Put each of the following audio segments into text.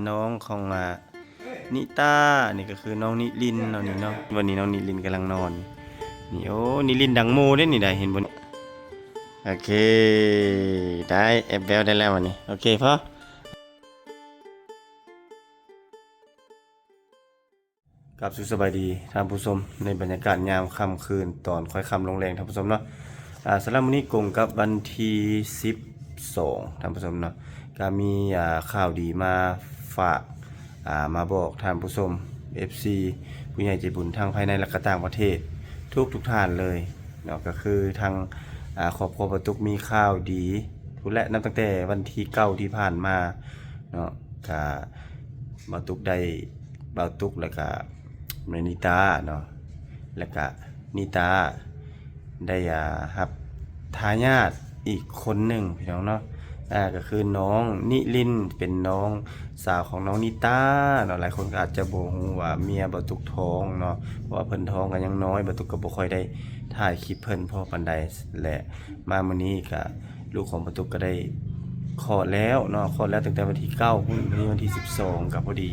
ນ້ອງຂອງ ອາ ນິຕາ ນີ້ກໍຄືນ້ອງນິລິນເນາະ ນີ້ເນາະ. ວັນນີ້ນ້ອງນິລິນກຳລັງນອນ ນີ້. ໂອ້ ນິລິນດັງໂມເດ້ນີ້ ໄດ້ເຫັນບໍ່? ໂອເຄ ໄດ້ ແອບແວວໄດ້ແລ້ວວັນນີ້. ໂອເຄ ພໍ. ຄັບ ສະບາຍດີທ່ານຜູ້ຊົມ ໃນບັນຍາກາດຍາມຄ່ຳຄືນ ຕອນຄ້ອຍຄ່ຳລົງແລງ ທ່ານຜູ້ຊົມເນາະ. ອາ ສຳລັບມື້ນີ້ກົງກັບວັນທີສິບສອງ ທ່ານຜູ້ຊົມເນາະ ກະມີ ອາ ຂ່າວດີມາຝາກ ອາ ມາບອກທ່ານຜູ້ຊົມ ເອັຟຊີ ຜູ້ໃຫຍ່ໃຈບຸນທັງພາຍໃນ ແລະກະຕ່າງປະເທດທຸກໆທ່ານເລີຍເນາະ. ກະຄືທາງ ອາ ຄອບຄົວບ່າວຕຸກມີຂ່າວດີພຸ້ນແຫຼະ ນັບຕັ້ງແຕ່ວັນທີເກົ້າທີ່ຜ່ານມາເນາະ. ກະບ່າວຕຸກໄດ້ ບ່າວຕຸກ ແລະກະແມ່ນິຕາເນາະ ແລະກະນິຕາ ໄດ້ ອາ ຮັບທາຍາດອີກຄົນໜຶ່ງ ພີ່ນ້ອງເນາະ. ອາ ກໍຄືນ້ອງນິລິນ ເປັນນ້ອງສາວຂອງນ້ອງນິຕາເນາະ. ຫຼາຍຄົນກໍອາດຈະບໍ່ຮູ້ວ່າເມຍບ່າວຕຸກທ້ອງເນາະ ເພາະວ່າເພິ່ນທ້ອງກໍຍັງນ້ອຍ ບ່າວຕຸກກໍບໍ່ຄ່ອຍໄດ້ຖ່າຍຄລິບເພິ່ນພໍປານໃດ. ແລະມາມື້ນີ້ກໍ ລູກຂອງບ່າວຕຸກກໍໄດ້ຄອດແລ້ວເນາະ ຄອດແລ້ວຕັ້ງແຕ່ວັນທີເກົ້າພຸ້ນ. ມື້ນີ້ວັນທີສິບສອງ ກໍພໍດີ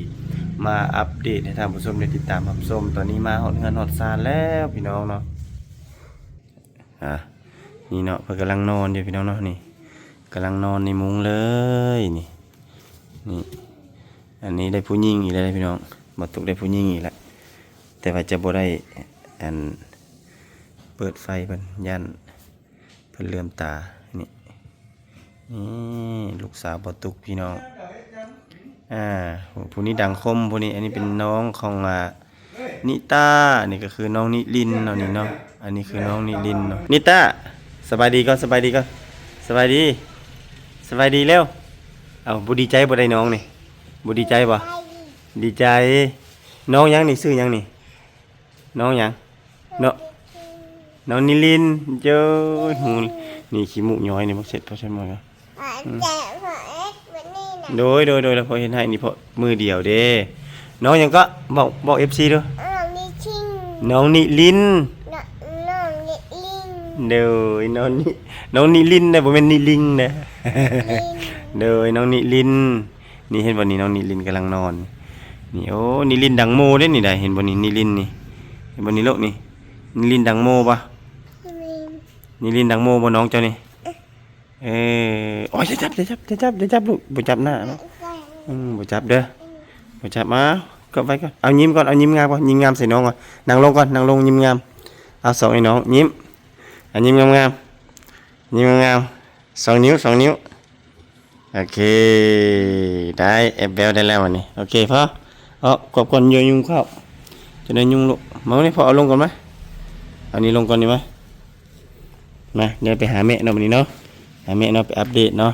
ມາອັບເດດໃຫ້ທ່ານຜູ້ຊົມໄດ້ຕິດຕາມຮັບຊົມ. ຕອນນີ້ມາຮອດເຮືອນຮອດຊານແລ້ວ ພີ່ນ້ອງເນາະ. ອາ ນີ້ເນາະ ເພິ່ນກຳລັງນອນຢູ່ ພີ່ນ້ອງເນາະ ນີ້ ກຳລັງນອນໃນມຸ້ງເລີຍ ນີ້ ນີ້. ອັນນີ້ໄດ້ຜູ້ຍິງອີກແລ້ວ ພີ່ນ້ອງ ບ່າວຕຸກໄດ້ຜູ້ຍິງອີກແລ້ວ ແຕ່ວ່າຈະບໍ່ໄດ້ ອັນ ເປີດໄຟເພິ່ນ ຢ້ານ ເພິ່ນເຫຼື້ອມຕາ. ນີ້ ນີ້ລູກສາວບ່າວຕຸກ ພີ່ນ້ອງ. ອາ ຜູ້ນີ້ດັງຄົມ ຜູ້ນີ້ ອັນນີ້ເປັນນ້ອງຂອງ ອາ ນິຕາ ນີ້ກໍຄືນ້ອງນິລິນເນາະ ນີ້ເນາະ. ອັນນີ້ຄືນ້ອງນິລິນເນາະ. ນິຕາ ສະບາຍດີກ່ອນ ສະບາຍດີກ່ອນ ສະບາຍດີ ສະບາຍດີແລ້ວ. ເອົາ ບໍ່ດີໃຈບໍ່ໄດ້ນ້ອງນີ້ ບໍ່ດີໃຈບໍ່? ດີໃຈ. ນ້ອງຫຍັງນີ້ ຊື່ຫຍັງນີ້? ນ້ອງຫຍັງ? ເນາະ ນ້ອງນິລິນ. ເຈົ້າ ຫູ ນີ້ຂີ້ມູກຍ້ອຍນີ້ ບໍ່ເຊັດ ບໍ່ເຊັດໝົດ. ອືມ ໂດຍ ໂດຍ ໂດຍ ແລ້ວພໍ່ເຮັດໃຫ້ນີ້ ເພາະມື້ດຽວເດ້. ນ້ອງຫຍັງເກາະ? ບອກ ບອກເອັຟຊີດູ. ນ້ອງນິລິນ. ໂດຍ ນ້ອງນິ ນ້ອງນິລິນເດ້ ບໍ່ແມ່ນນິລິງເດ້. ໂດຍ ນ້ອງນິລິນ. ນີ້ເຫັນບໍ່ນີ້ ນ້ອງນິລິນກຳລັງນອນນີ້. ໂອ້ ນິລິນດັງໂມເດ້ນີ້ ໄດ້ເຫັນບໍ່ນີ້ ນິລິນນີ້ ເຫັນບໍ່ນີ້ລູກນີ້? ນິລິນດັງໂມບໍ່? ນິລິນດັງໂມບໍ່ນ້ອງເຈົ້ານີ້? ເອີ ໂອ້ຍ ຢ່າຈັບ ຢ່າຈັບ ຢ່າຈັບ ຢ່າຈັບລູກ ບໍ່ຈັບໜ້າເນາະ. ອືມ ບໍ່ຈັບເດີ ບໍ່ຈັບ. ມາ ກອດໄວ້ກ່ອນ ເອົາຍິ້ມກ່ອນ ເອົາຍິ້ມງາມກ່ອນ ຍິ້ມງາມໃສ່ນ້ອງກ່ອນ. ນັ່ງລົງກ່ອນ ນັ່ງລົງ ຍິ້ມງາມ. ເອົາ ສອງ ໃຫ້ນ້ອງ ຍິ້ມ ອາ ຍິ້ມງາມໆ ຍິ້ມງາມໆ ສອງ ນິ້ວ ສອງ ນິ້ວ. ໂອເຄ ໄດ້ ແອບແວວໄດ້ແລ້ວບັດນີ້. ໂອເຄ ພໍ ເອົາ ກວບກ່ອນ ຢ່າຍຸງເຂົ້າ ຈະໄດ້ຍຸງລູກ. ມານີ້ ພໍເອົາລົງກ່ອນມາ ເອົານີ້ລົງກ່ອນນີ້ມາ. ມາ ດຽວໄປຫາແມ່ເນາະ ບັດນີ້ເນາະ ຫາແມ່ເນາະ ໄປອັບເດດເນາະ.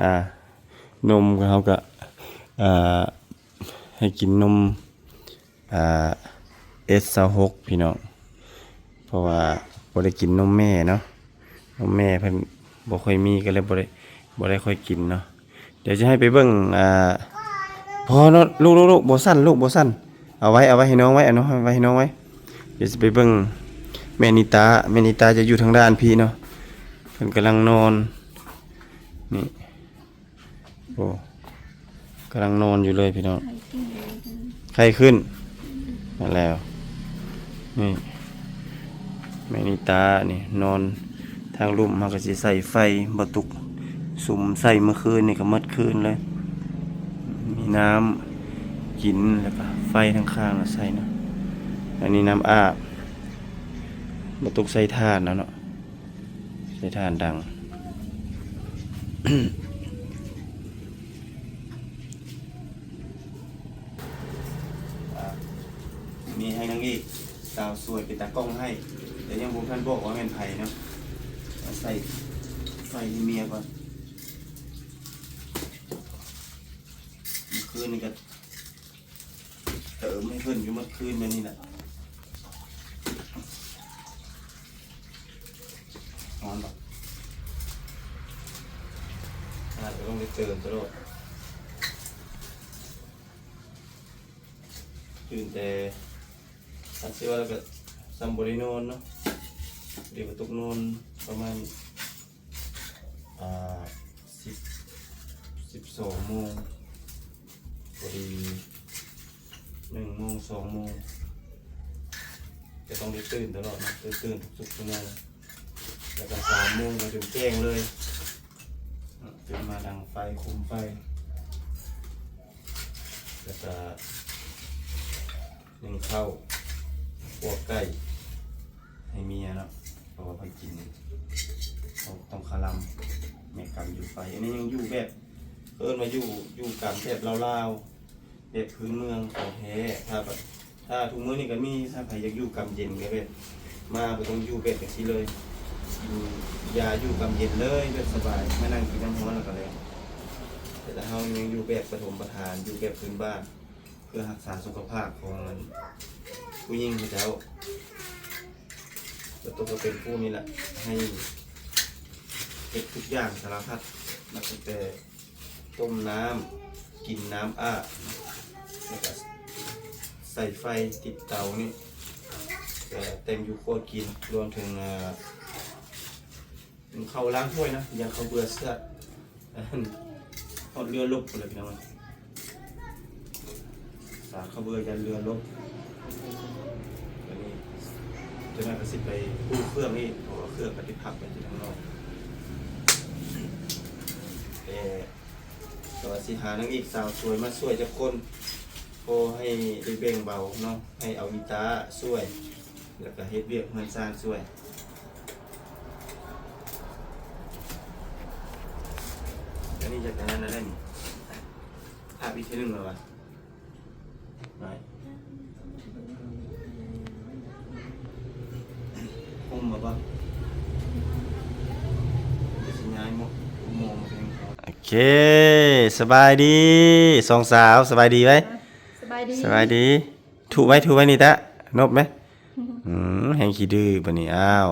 ອ່າ ນົມ ເຮົາກໍ ອ່າ ໃຫ້ກິນນົມ ອ່າ ເອສຊາວຫົກ ພີ່ນ້ອງ ເພາະວ່າບໍ່ໄດ້ກິນນົມແມ່ເນາະ ນົມແມ່ເພິ່ນບໍ່ຄ່ອຍມີ ກໍເລີຍບໍ່ໄດ້ ບໍ່ໄດ້ຄ່ອຍກິນເນາະ. ດຽວຈະໃຫ້ໄປເບິ່ງ ອ່າ ພໍເນາະ ລູກໆໆ ບໍ່ສັ່ນລູກ ບໍ່ສັ່ນ ເອົາໄວ້ ເອົາໄວ້ໃຫ້ນ້ອງໄວ້ ເອົານ້ອງໄວ້ໃຫ້ນ້ອງໄວ້. ດຽວຊິໄປເບິ່ງແມ່ນິຕາ ແມ່ນິຕາຈະຢູ່ທາງດ້ານພີ້ເນາະ ເພິ່ນກຳລັງນອນ ນີ້. ໂອ້ ກຳລັງນອນຢູ່ເລີຍພີ່ນ້ອງ ໄຂ້ຂຶ້ນ ນັ້ນແຫຼະ. ນີ້ ແມ່ນິຕານີ້ນອນທາງລຸ່ມ ເຮົາກໍຊິໃສ່ໄຟ ບໍ່ຕຸກ ສຸມໃສ່ມື້ຄືນນີ້ກໍໝົດຄືນເລີຍ ມີນ້ຳກິນ ແລ້ວກໍໄຟທາງຂ້າງໃສ່ເນາະ. ອັນນີ້ນ້ຳອາບ ບໍ່ຕຸກໃສ່ຖ່ານເອົາເນາະ ໃສ່ຖ່ານດັງ. ອ່າ ມີໃຫ້ນາງເອກສາວສວຍເປັນຕາກ້ອງໃຫ້ ແຕ່ຍັງບໍ່ທັນບອກວ່າແມ່ນໃຜເນາະ. ເອົາໃສ່ໄຟໃຫ້ເມຍກ່ອນ ມື້ຄືນນີ້ກໍ ເຕີມໃຫ້ເພິ່ນຢູ່ໝົດຄືນແບບນີ້ແຫຼະ. ຮ້ອນບໍ່? ອາດຈະຕ້ອງໄດ້ເຕີມຕະຫຼອດ. ຕື່ນແຕ່ ອັນຊິວ່າແລ້ວກໍຊ້ຳບໍ່ໄດ້ນອນເນາະ. ດຽວກໍຕົກນອນປະມານ ອ່າ ສິບ ສິບສອງໂມງ ສອງໂມງ ຈະຕ້ອງໄດ້ຕື່ນຕະຫຼອດເນາະ ຕື່ນ ຕື່ນທຸກໆຊົ່ວໂມງ ແລ້ວກໍສາມໂມງມາຈົນແຈ້ງເລີຍ ຕື່ນມາດັງໄຟ ຄຸມໄຟ ແລ້ວກໍໜຶ້ງເຂົ້າ ຂົ້ວໄກ່ໃຫ້ເມຍເນາະ ເພາະວ່າເພິ່ນກິນ ຕ້ອງ ຕ້ອງຄະລຳ ແມ່ກຳຢູ່ໄຟ ອັນນີ້ຍັງຢູ່ແບບ ເອີ້ນວ່າຢູ່ ຢູ່ກຳແບບລາວໆ ແບບພື້ນເມືອງຂອງແທ້ ຖ້າ ຖ້າທຸກມື້ນີ້ກໍມີ ຖ້າໃຜຢາກຢູ່ກຳເຢັນກໍແບບ ມາບໍ່ຕ້ອງຢູ່ແບບຈັ່ງຊີ້ເລີຍ ຢູ່ ຢ່າຢູ່ກຳເຢັນເລີຍ ແບບສະບາຍ ມານັ່ງກິນນ້ຳຮ້ອນແລ້ວກໍແລ້ວ ແຕ່ລະເຮົາຍັງຢູ່ແບບປະຖົມປະຖານ ຢູ່ແບບພື້ນບ້ານ ເພື່ອຮັກສາສຸຂະພາບຂອງອັນຜູ້ຍິງເຂົາເຈົ້າ ແລ້ວຕົວກໍເປັນຜູ້ນີ້ແຫຼະ ໃຫ້ເຮັດທຸກຢ່າງສາລະພັດ ນັບຕັ້ງແຕ່ ຕົ້ມນ້ຳ ກິນນ້ຳອາບ ແລ້ວກະໃສ່ໄຟຕິດເຕົານີ້ ແລ້ວແຕ່ງຢູ່ຄົວກິນ ລວມເຖິງ ອາ ໜຶ້ງເຂົ້າ ລ້າງຖ້ວຍນະ ຢ້ານເຂົາເບື່ອເຊືອດ ຮອດເຮືອລົບພຸ້ນແຫຼະພີ່ນ້ອງ. ສາເຂົາເບື່ອຢ້ານເຮືອລົບ ອັນນີ້ ເຈົ້າໜ້າກໍຊິໄປກູ້ເຄື່ອງອີກ ເພາະວ່າເຄື່ອງກໍໄດ້ພັກໄວ້ຢູ່ທາງນອກ ແຕ່ ກໍວ່າຊິຫານາງເອກສາວສວຍມາຊ່ວຍຈັກຄົນ ພໍໃຫ້ໄດ້ແບ່ງເບົາເນາະ ໃຫ້ເອົາອີຕາຊ່ວຍ ແລ້ວກໍເຮັດວຽກເຮືອນຊານຊ່ວຍ. ອັນນີ້ຈະ ອັນນັ້ນແລ້ວນີ້ ພາບອີກເທື່ອໜຶ່ງແລ້ວວ່າ ໄດ້ ຫົ່ມມາບໍ່? ເດຊິຍ້າຍໝົດ ໂອເຄ ສະບາຍດີສອງສາວ ສະບາຍດີໄວ ສະບາຍດີ ສະບາຍດີ. ທຸໄວ້ ທຸໄວ້ ນິຕະ ນົບໄໝ? ອືມ ແຮງຂີ້ດື້ບາດນີ້ ອ້າວ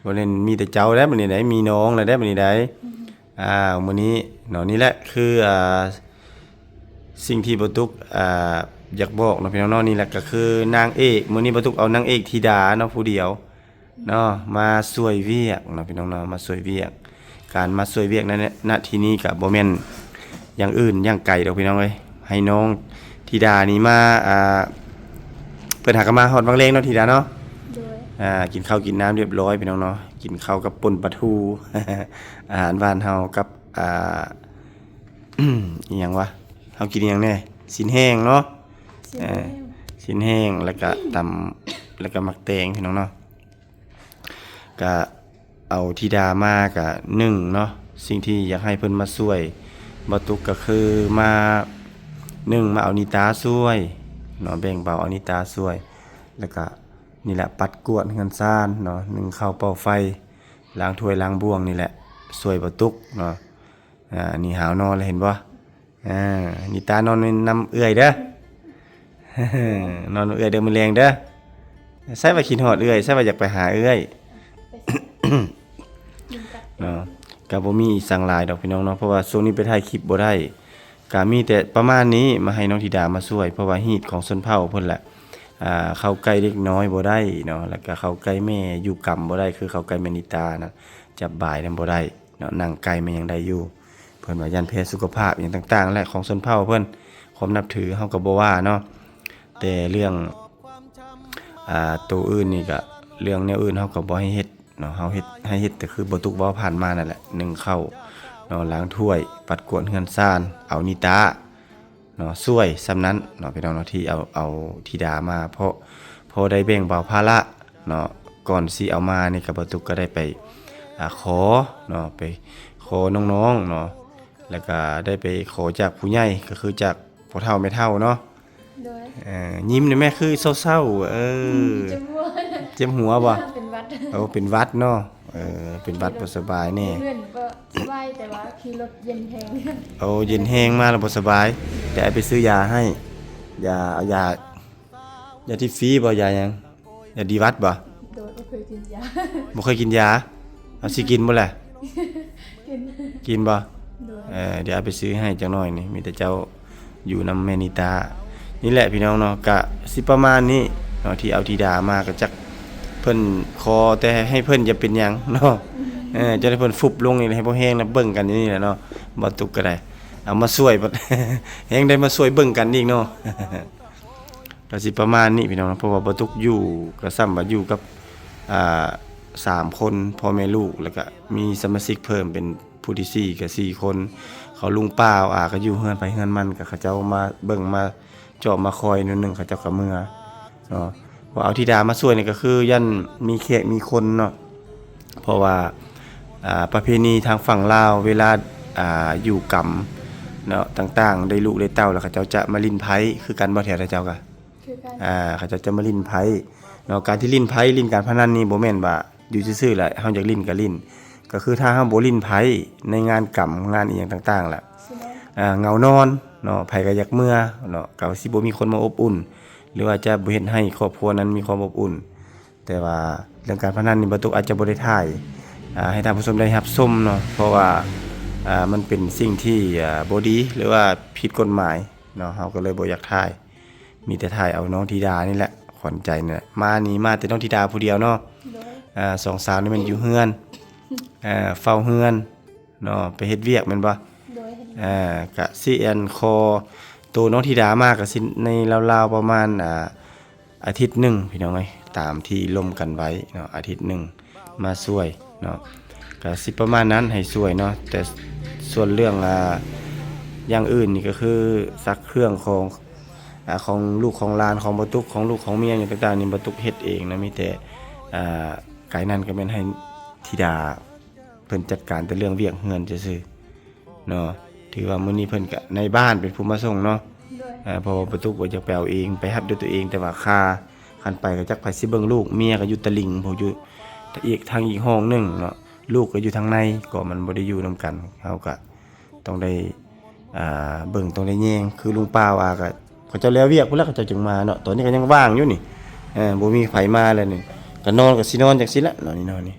ບໍ່ແມ່ນມີແຕ່ເຈົ້າແລ້ວບາດນີ້ໃດ໋ ມີນ້ອງແລ້ວເດ້ບາດນີ້ໃດ໋. ອ້າວ ມື້ນີ້ເນາະ ນີ້ແຫຼະຄື ອ່າ ສິ່ງທີ່ບໍ່ຕຸກ ອ່າ ຢາກບອກເນາະ ພີ່ນ້ອງເນາະ ນີ້ແຫຼະກໍຄືນາງເອກ ມື້ນີ້ບໍ່ຕຸກເອົານາງເອກທິດາເນາະ ຜູ້ດຽວ ເນາະ ມາຊ່ວຍວຽກເນາະ ພີ່ນ້ອງເນາະ ມາຊ່ວຍວຽກ. ການມາຊ່ວຍວຽກໃນ ນະ ທີ່ນີ້ກໍບໍ່ແມ່ນຢ່າງອື່ນຢ່າງໄກດອກ ພີ່ນ້ອງເອີຍ ໃຫ້ນ້ອງທິດານີ້ມາ ອ່າ ເພິ່ນຫາກໍມາຮອດວັງແລງເນາະ ທິດາເນາະ. ໂດຍ ອ່າ ກິນເຂົ້າກິນນ້ຳຮຽບຮ້ອຍ ພີ່ນ້ອງເນາະ ກິນເຂົ້າກັບປົ່ນປາທູ ອາຫານບ້ານເຮົາກັບ ອ່າ ອີ່ຫຍັງວະ ເຮົາກິນອີ່ຫຍັງແດ່ ຊີ້ນແຫ້ງເນາະ ຊີ້ນແຫ້ງ ເອີ ຊີ້ນແຫ້ງ ແລ້ວກະຕຳ ແລ້ວກະໝາກແຕງ ພີ່ນ້ອງເນາະ. ກະເອົາທິດາມາກະ ໜຶ່ງເນາະ ສິ່ງທີ່ຢາກໃຫ້ເພິ່ນມາຊ່ວຍບໍ່ຕຸກກໍຄືມາ ໜຶ່ງ ມາເອົານິຕາຊ່ວຍເນາະ ແບ່ງເບົາເອົານິຕາຊ່ວຍ ແລ້ວກະນີ້ແຫຼະ ປັດກວາດເຮືອນຊານເນາະ ໜຶ້ງເຂົ້າ ເປົ່າໄຟ ລ້າງຖ້ວຍລ້າງບ່ວງນີ້ແຫຼະ ຊ່ວຍບໍ່ຕຸກເນາະ. ອ່າ ອັນນີ້ຫາວນອນແລ້ວເຫັນບໍ່? ອ່າ ນິຕານອນນຳເອື້ອຍເດີ ນອນນຳເອື້ອຍເດີມື້ແລງເດີ. ໃສ່ວ່າຄິດຮອດເອື້ອຍ ໃສ່ວ່າຢາກໄປຫາເອື້ອຍເນາະ. ກໍບໍ່ມີອີ່ຫຍັງຫຼາຍດອກ ພີ່ນ້ອງເນາະ ເພາະວ່າຊ່ວງນີ້ໄປຖ່າຍຄລິບບໍ່ໄດ້ ກໍມີແຕ່ປະມານນີ້ ມາໃຫ້ນ້ອງທິດາມາຊ່ວຍ ເພາະວ່າຮີດຂອງຊົນເຜົ່າເພິ່ນແຫຼະ ອ່າ ເຂົ້າໃກ້ເດັກນ້ອຍບໍ່ໄດ້ເນາະ ແລ້ວກໍເຂົ້າໃກ້ແມ່ຢູ່ກຳບໍ່ໄດ້ ຄືເຂົ້າໃກ້ແມ່ນິຕານະ ຈັບບາຍນຳບໍ່ໄດ້ເນາະ ນັ່ງໃກ້ແມ່ນຫຍັງໄດ້ຢູ່. ເພິ່ນວ່າຢ້ານແພ້ສຸຂະພາບຫຍັງຕ່າງໆ ແຫຼະ ຂອງຊົນເຜົ່າເພິ່ນ ຄວາມນັບຖືເຮົາກໍບໍ່ວ່າເນາະ ແຕ່ເລື່ອງ ອ່າ ໂຕອື່ນນີ້ກະ ເລື່ອງແນວອື່ນເຮົາກໍບໍ່ໃຫ້ເຮັດເນາະ ເຮົາເຮັດ ໃຫ້ເຮັດແຕ່ຄືບໍ່ຕຸກເວົ້າຜ່ານມານັ້ນແຫຼະ ໜຶ້ງເຂົ້າເນາະ ລ້າງຖ້ວຍ ປັດກວາດເຮືອນຊານ ເອົານິຕາເນາະ ຊ່ວຍສ່ຳນັ້ນເນາະ ພີ່ນ້ອງເນາະ ທີ່ເອົາ ເອົາທິດາມາ ເພາະ ພໍໄດ້ແບ່ງເບົາພາລະເນາະ. ກ່ອນຊິເອົາມານີ້ກໍບໍ່ຕຸກກໍໄດ້ໄປ ອ່າ ຂໍເນາະ ໄປຂໍນ້ອງໆເນາະ ແລ້ວກໍໄດ້ໄປຂໍຈາກຜູ້ໃຫຍ່ ກໍຄືຈາກພໍ່ເຖົ້າແມ່ເຖົ້າເນາະ. ໂດຍ ເອີ ຍິ້ມແດ່ແມ່ ຄືເສົ້າໆ ເອີ ເຈັບຫົວ ເຈັບຫົວບໍ່? ເປັນຫວັດ ໂອ້ ເປັນຫວັດເນາະ ເອີ ເປັນຫວັດບໍ່ສະບາຍແດ່ ເຮືອນກໍສະບາຍ ແຕ່ວ່າຂີ່ລົດເຢັນແຮງ ໂອ້ ເຢັນແຮງ ມາແລ້ວບໍ່ສະບາຍ ແຕ່ອ້າຍໄປຊື້ຢາໃຫ້ ຢາ ເອົາຢາ ຢາທີ່ຟຣີບໍ່? ຢາຫຍັງ? ຢາດີຫວັດບໍ່? ໂດຍ ບໍ່ເຄີຍກິນຢາ ບໍ່ເຄີຍກິນຢາ ເອົາ ຊິກິນບໍ່ລະ? ກິນ ກິນບໍ່? ໂດຍ ເອີ ດຽວເອົາໄປຊື້ໃຫ້ຈັກໜ້ອຍນີ້ ມີແຕ່ເຈົ້າຢູ່ນຳແມ່ນິຕານີ້ແຫຼະ ພີ່ນ້ອງເນາະ. ກະຊິປະມານນີ້ເນາະ ທີ່ເອົາທິດາມາ ກະຈັກເພິ່ນຂໍແຕ່ໃຫ້ເພິ່ນຢ່າເປັນຫຍັງເນາະ ເອີ ຈະໃຫ້ເພິ່ນຟຸບລົງນີ້ ໃຫ້ພໍແຮງນະ ເບິ່ງກັນຢູ່ນີ້ແຫຼະເນາະ. ບໍ່ຕຸກກໍໄດ້ເອົາມາຊ່ວຍ ແຮງໄດ້ມາຊ່ວຍເບິ່ງກັນອີກເນາະ. ກໍຊິປະມານນີ້ພີ່ນ້ອງເນາະ ເພາະວ່າບໍ່ຕົກຢູ່ກໍສ່ຳວ່າຢູ່ກັບ ອ່າ ສາມຄົນ ພໍ່ແມ່ລູກ ແລ້ວກໍມີສະມາຊິກເພີ່ມເປັນຜູ້ທີສີ່ກໍສີ່ຄົນ ເຂົາລຸງປ້າອາກໍຢູ່ເຮືອນໃຜເຮືອນມັນ ກໍເຂົາເຈົ້າມາເບິ່ງມາເຈາະມາຄອຍໜ້ອຍໜຶ່ງ ເຂົາເຈົ້າກໍເມືອເນາະ. ວ່າເອົາທິດາມາຊ່ວຍນີ້ກໍຄືຢ້ານມີແຂກມີຄົນເນາະ ເພາະວ່າ ອ່າ ປະເພນີທາງຝັ່ງລາວ ເວລາ ອ່າ ຢູ່ກຳເນາະ ຕ່າງໆ ໄດ້ລູກໄດ້ເຕົ້າແລ້ວ ເຂົາເຈົ້າຈະມາຫຼິ້ນໄພ້ຄືກັນບໍ່ ແຖວເຈົ້າກະ? ຄືກັນ ອ່າ ເຂົາເຈົ້າຈະມາຫຼິ້ນໄພ້ເນາະ. ການທີ່ຫຼິ້ນໄພ້ຫຼິ້ນການພະນັນນີ້ ບໍ່ແມ່ນວ່າຢູ່ຊື່ໆ ແລ້ວເຮົາຢາກຫຼິ້ນກໍຫຼິ້ນ ກໍຄືຖ້າເຮົາບໍ່ຫຼິ້ນໄພ້ໃນງານກຳງານອີ່ຫຍັງຕ່າງໆ ແລ້ວ ຊິນອນ ອ່າ ເຫງົານອນເນາະ ໃຜກໍຢາກເມືອເນາະ ກໍຊິບໍ່ມີຄົນມາອົບອຸ່ນ ຫຼືວ່າຈະບໍ່ເຮັດໃຫ້ຄອບຄົວນັ້ນມີຄວາມອົບອຸ່ນ. ແຕ່ວ່າເລື່ອງການພະນັນນີ້ ບ່າວຕຸກອາດຈະບໍ່ໄດ້ຖ່າຍ ອ່າ ໃຫ້ທ່ານຜູ້ຊົມໄດ້ຮັບຊົມເນາະ ເພາະວ່າ ອ່າ ມັນເປັນສິ່ງທີ່ ອ່າ ບໍ່ດີ ຫຼືວ່າຜິດກົດໝາຍເນາະ ເຮົາກໍເລີຍບໍ່ຢາກຖ່າຍ ມີແຕ່ຖ່າຍເອົານ້ອງທິດານີ້ແຫຼະ ຂວັນໃຈນີ້ແຫຼະ. ມານີ້ມາແຕ່ນ້ອງທິດາຜູ້ດຽວເນາະ ໂດຍ ອ່າ ສອງສາວນີ້ແມ່ນຢູ່ເຮືອນ ອ່າ ເຝົ້າເຮືອນເນາະ ໄປເຮັດວຽກແມ່ນບໍ່? ໂດຍ ອ່າ ກະຊິອັນຂໍໂຕນ້ອງທິດາມາ ກະຊິໃນລາວໆ ປະມານ ອ່າ ອາທິດໜຶ່ງພີ່ນ້ອງເອີຍ ຕາມທີ່ລົມກັນໄວ້ເນາະ ອາທິດໜຶ່ງມາຊ່ວຍເນາະ ກະຊິປະມານນັ້ນໃຫ້ຊ່ວຍເນາະ. ແຕ່ສ່ວນເລື່ອງ ອ່າ ຢ່າງອື່ນນີ້ກໍຄືຊັກເຄື່ອງຂອງ ອ່າ ຂອງລູກຂອງຫຼານ ຂອງບ່າວຕຸກ ຂອງລູກຂອງເມຍຫຍັງຕ່າງໆນີ້ ບ່າວຕຸກເຮັດເອງນະ ມີແຕ່ ອ່າ ກາຍນັ້ນກໍແມ່ນໃຫ້ທິດາ ເພິ່ນຈັດການແຕ່ເລື່ອງວຽກເຮືອນຊື່ໆເນາະ. ຖືວ່າມື້ນີ້ເພິ່ນກະໃນບ້ານເປັນຜູ້ມາສົ່ງເນາະ ໂດຍ ເພາະວ່າປະຕຸກວ່າຢາກໄປເອົາເອງ ໄປຮັບດ້ວຍຕົວເອງ ແຕ່ວ່າຄ່າຄັນໄປກໍຈັກໃຜຊິເບິ່ງລູກ ເມຍກໍຢູ່ຕະລິງພຸ້ນ ຢູ່ອີກທາງອີກຫ້ອງໜຶ່ງເນາະ ລູກກໍຢູ່ທາງໃນ ກໍມັນບໍ່ໄດ້ຢູ່ນຳກັນ ເຮົາກະ ຕ້ອງໄດ້ ອ່າ ເບິ່ງ ຕ້ອງໄດ້ແຍງ ຄືລຸງປ້າວ່າກໍ ເຂົາເຈົ້າແລ້ວວຽກພຸ້ນແຫຼະ ເຂົາເຈົ້າຈຶ່ງມາເນາະ ຕອນນີ້ກໍຍັງວ່າງຢູ່ນີ້ ເອີ ບໍ່ມີໃຜມາແລ້ວນີ້ ກໍນອນກໍຊິນອນຈັ່ງຊີ້ແຫຼະ ນອນນີ້ ນອນນີ້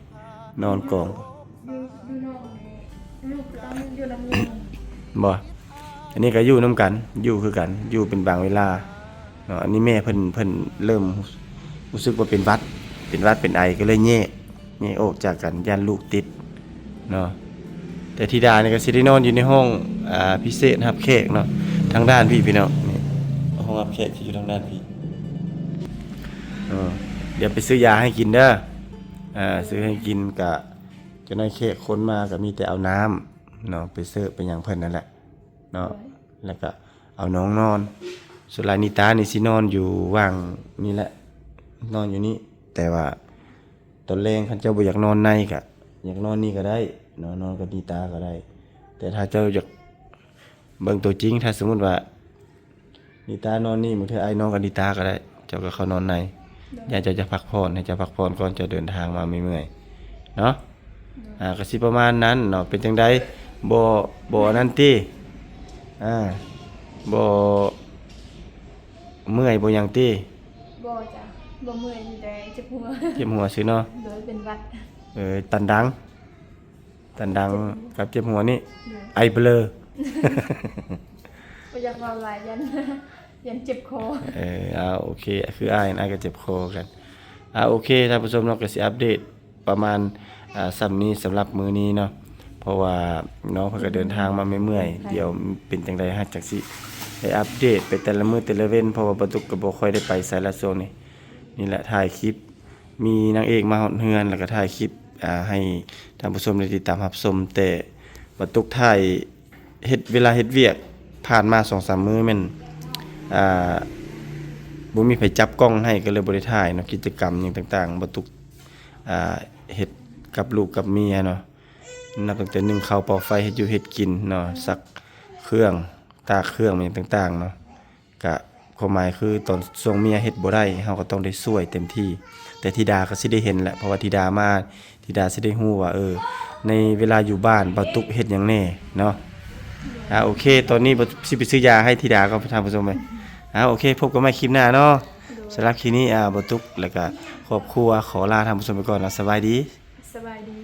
ນອນກອງ ຢູ່ ຢູ່ນອກນີ້ ລູກກໍຕ້ອງຢູ່ນຳລຸງ ບໍ່ ອັນນີ້ກໍຢູ່ນຳກັນ ຢູ່ຄືກັນ ຢູ່ເປັນບາງເວລາເນາະ. ອັນນີ້ແມ່ເພິ່ນ ເພິ່ນເລີ່ມຮູ້ສຶກວ່າເປັນຫວັດ ເປັນຫວັດເປັນໄອ ກໍເລີຍແຍກ ແຍກອອກຈາກກັນ ຢ້ານລູກຕິດເນາະ. ແຕ່ທິດານີ້ກໍຊິໄດ້ນອນຢູ່ໃນຫ້ອງ ອ່າ ພິເສດຮັບແຂກເນາະ ທາງດ້ານພີ້ພີ່ນ້ອງ ນີ້ ຫ້ອງຮັບແຂກຊິຢູ່ທາງດ້ານພີ້ເນາະ. ດຽວໄປຊື້ຢາໃຫ້ກິນເດີ ອ່າ ຊື້ໃຫ້ກິນ ກະຈັກໜ້ອຍແຂກຄົນມາກໍມີແຕ່ເອົານ້ຳເນາະ ໄປເສີບໄປຫຍັງເພິ່ນນັ້ນແຫຼະເນາະ ແລ້ວກໍເອົານ້ອງນອນ. ສ່ວນຫຼາຍນິຕານີ້ຊິນອນຢູ່ຫວ່າງນີ້ແຫຼະ ນອນຢູ່ນີ້ ແຕ່ວ່າ ຕອນແລງຄັນເຈົ້າບໍ່ຢາກນອນໃນກະ ຢາກນອນນີ້ກໍໄດ້ເນາະ ນອນກັບນິຕາກໍໄດ້. ແຕ່ຖ້າເຈົ້າຢາກເບິ່ງຕົວຈິງ ຖ້າສົມມຸດວ່ານິຕານອນນີ້ ບາງເທື່ອອ້າຍນອນກັບນິຕາກໍໄດ້ ເຈົ້າກໍເຂົ້ານອນໃນ ໂດຍ ຢ້ານເຈົ້າຈະພັກຜ່ອນ ໃຫ້ເຈົ້າພັກຜ່ອນກ່ອນ ເຈົ້າເດີນທາງມາເມື່ອຍໆເນາະ. ໂດຍ ອ່າ ກໍຊິປະມານນັ້ນເນາະ. ເປັນຈັ່ງໃດ ບໍ່ ບໍ່ອັນນັ້ນຕິ ອ່າ ບໍ່ເມື່ອຍບໍ່ຫຍັງຕິ? ບໍ່ຈ້ະ ບໍ່ເມື່ອຍ ມີແຕ່ເຈັບຫົວ ເຈັບຫົວຊື່ເນາະ. ໂດຍ ເປັນຫວັດ ເອີ ຕັນດັງ ຕັນດັງກັບເຈັບຫົວນີ້ ໂດຍ ໄອເບລີ ບໍ່ຢາກເວົ້າຫຼາຍ ຢ້ານ ຢ້ານເຈັບຄໍ. ເອີ ເອົາ ໂອເຄ ຄືອ້າຍ ອ້າຍກໍເຈັບຄໍຄືກັນ. ອ່າ ໂອເຄ ທ່ານຜູ້ຊົມເນາະ ກໍຊິອັບເດດ ປະມານ ອ່າ ສ່ຳນີ້ສຳລັບມື້ນີ້ເນາະ ເພາະວ່ານ້ອງເພິ່ນກໍເດີນທາງມາເມື່ອຍໆ ດຽວເປັນຈັ່ງໃດ ຫາກຈັກຊິໄດ້ອັບເດດໄປແຕ່ລະມື້ແຕ່ລະເວັນ ເພາະວ່າປາຕຸກກໍບໍ່ຄ່ອຍໄດ້ໄປໃສລະຊ່ວງນີ້. ນີ້ແຫຼະ ຖ່າຍຄລິບ ມີນາງເອກມາຮອດເຮືອນ ແລ້ວກໍຖ່າຍຄລິບ ອ່າ ໃຫ້ທ່ານຜູ້ຊົມໄດ້ຕິດຕາມຮັບຊົມ ແຕ່ປາຕຸກຖ່າຍ ເຮັດ ເວລາເຮັດວຽກຜ່ານມາສອງສາມມື້ແມ່ນ ອ່າ ບໍ່ມີໃຜຈັບກ້ອງໃຫ້ ກໍເລີຍບໍ່ໄດ້ຖ່າຍເນາະ. ກິດຈະກຳຫຍັງຕ່າງໆ ປາຕຸກ ອ່າ ເຮັດກັບລູກກັບເມຍເນາະ ນັບຕັ້ງແຕ່ໜຶ້ງເຂົ້າ ເປົ່າໄຟ ເຮັດຢູ່ເຮັດກິນເນາະ ຊັກເຄື່ອງ ຕາກເຄື່ອງຫຍັງຕ່າງໆເນາະ. ກະຄວາມໝາຍຄືຕອນຊ່ວງເມຍເຮັດບໍ່ໄດ້ ເຮົາກໍຕ້ອງໄດ້ຊ່ວຍເຕັມທີ່ ແຕ່ທິດາກໍຊິໄດ້ເຫັນແຫຼະ ເພາະວ່າທິດາມາ ທິດາຊິໄດ້ຮູ້ວ່າ ເອີ ໃນເວລາຢູ່ບ້ານ ບ່າວຕຸກເຮັດຫຍັງແດ່ເນາະ. ອ່າ ໂອເຄ ຕອນນີ້ ຊິໄປຊື້ຢາໃຫ້ທິດາກ່ອນ ທ່ານຜູ້ຊົມເອີຍ. ອ່າ ໂອເຄ ພົບກັນໃໝ່ຄລິບໜ້າເນາະ. ໂດຍ ສຳລັບຄລິບນີ້ ອ່າ ບ່າວຕຸກ ແລ້ວກະຄອບຄົວ ຂໍລາທ່ານຜູ້ຊົມໄປກ່ອນເນາະ. ສະບາຍດີ ສະບາຍດີ.